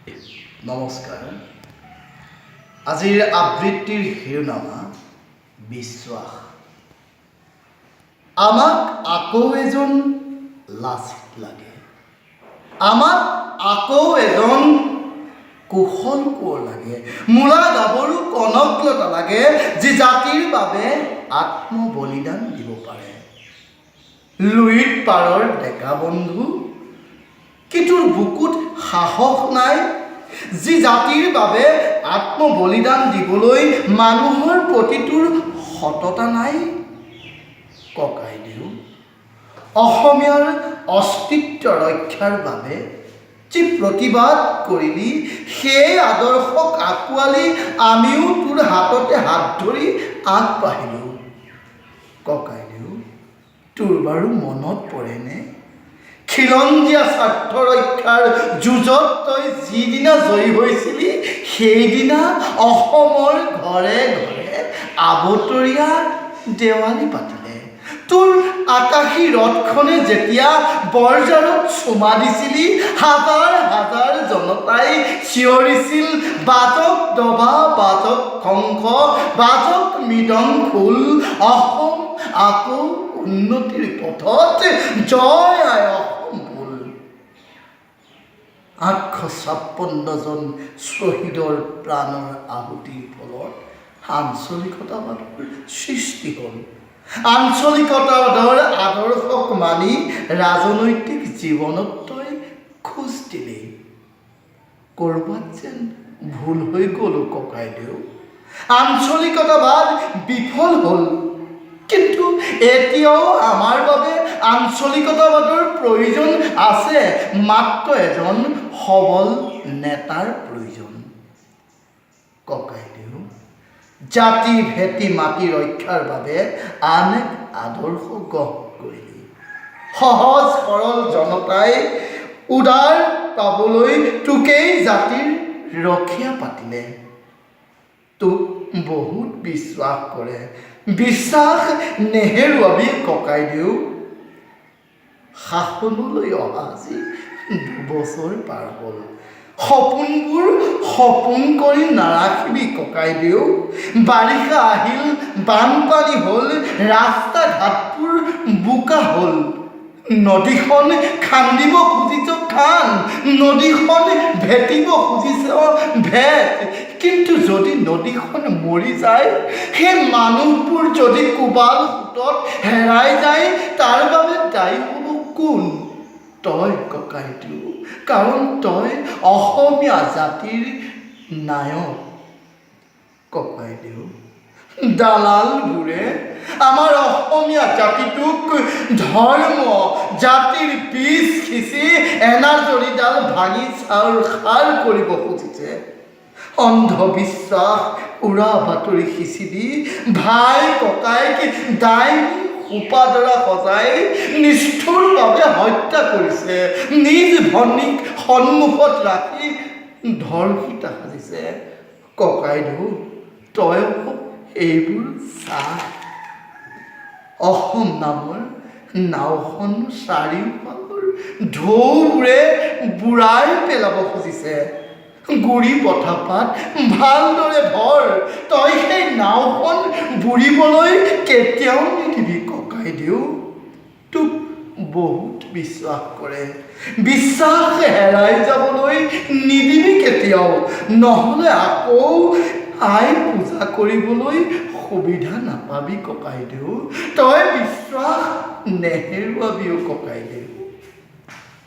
নমস্কাৰ। আজিৰ আবৃত্তিৰ শিৰোনামা বিশ্বাস। আমাক আকৌ এজন লাচিত লাগে, আমাক আকৌ এজন কুশল কোঁৱৰ লাগে, মূলা গাভৰু কনকলতা লাগে, যি জাতিৰ বাবে আত্মবলিদান দিব পাৰে। লুইত পাৰৰ ডেকা বন্ধু, কি তোৰ বুকুত সাহস নাই, যি জাতিৰ বাবে আত্মবলিদান দিবলৈ মানুহৰ প্ৰতি তোৰ সততা নাই? ককাইদেউ, অসমীয়াৰ অস্তিত্ব ৰক্ষাৰ বাবে যি প্ৰতিবাদ কৰিলি, সেই আদৰ্শক আঁকোৱালি আমিও তোৰ হাততে হাত ধৰি আগবাঢ়িলোঁ। ককাইদেউ, তোৰ বাৰু মনত পৰেনে, খিলঞ্জীয়া স্বাৰ্থ ৰক্ষাৰ যুঁজত তই যিদিনা জয়ী হৈছিলি, সেইদিনা অসমৰ ঘৰে ঘৰে আবতৰীয়া দেৱালী পাতিলে? তোৰ আকাশী ৰথখনে যেতিয়া বৰঝাৰত চুমা দিছিলি, হাজাৰ হাজাৰ জনতাই চিঞৰিছিল, "বাজক দবা, বাজক শংখ, বাজক মৃদং খোল, অসম আকৌ উন্নতিৰ পথত, জয় আই অসম বোল।" 856জন শ্বহীদৰ প্ৰাণৰ আহুতিৰ ফলত আঞ্চলিকতাবাদৰ সৃষ্টি হ'ল। আঞ্চলিকতাবাদৰ আদৰ্শক মানি ৰাজনৈতিক জীৱনত তই খোজ দিলি। ক'ৰবাত যেন ভুল হৈ গ'ল ককাইদেউ। আঞ্চলিকতাবাদ বিফল হ'ল, কিন্তু এতিয়াও আমাৰ বাবে আঞ্চলিকতাবাদৰ প্ৰয়োজন আছে। মাত্ৰ এজন সবল নেতাৰ প্ৰয়োজন। ককাইদেউ, জাতি ভেটি মাটি ৰক্ষাৰ বাবে আন এক আদৰ্শ গ্ৰহণ কৰিলি। সহজ সৰল জনতাই উদাৰ পাবলৈ তোকেই জাতিৰ ৰখীয়া পাতিলে। তোক বহুত বিশ্বাস কৰে। বিশ্বাস নেহেৰুৱাবি ককাইদেউ। শাসনলৈ অহা আজি 2 বছৰ পাৰ হ'ল। সপোনবোৰ সপোন কৰি নাৰাখিবি ককাইদেউ। বাৰিষা আহিল, বানপানী হ'ল, ৰাস্তা ঘাটবোৰ বোকা হ'ল। নদীখন খান্দিব খুজিছ খান, নদীখন ভেটিব খুজিছ ভেট, কিন্তু যদি নদীখন মৰি যায়, সেই মানুহবোৰ যদি কোবাল সোঁতত হেৰাই যায়, তাৰ বাবে দায়ী হ'ব কোন? তই ককাইদেউ, কাৰণ তই অসমীয়া জাতিৰ নায়ক। ককাইদেউ, দালালবোৰে আমাৰ অসমীয়া জাতিটোক ধৰ্ম জাতিৰ বীজ সিঁচি এনাজৰীডাল ভাঙি ছাৰখাৰ কৰিব খুজিছে। অন্ধবিশ্বাস, উৰা বাতৰি সিঁচি দি ভাই ককাইক ডাইনী সোপাধৰা সজাই নিষ্ঠুৰভাৱে হত্যা কৰিছে। নিজ ভনীক সন্মুখত ৰাখি ধৰ্ষিতা সাজিছে। ককাইদেউ, তই এইবোৰ চা। অসম নামৰ নাওখন চাৰিওফালৰ ঢৌবোৰে বুৰাই পেলাব খুজিছে। গুৰি পথাপাত ভালদৰে ধৰ। তই সেই নাওখন বুৰিবলৈ কেতিয়াও নিদিবি ককাইদেউ। তোক বহুত বিশ্বাস কৰে। বিশ্বাস হেৰাই যাবলৈ নিদিবি কেতিয়াও। নহ'লে আকৌ আই পূজা কৰিবলৈ সুবিধা নাপাবি ককাইদেউ। তই বিশ্বাস নেহেৰুৱাবিও ককাইদেউ।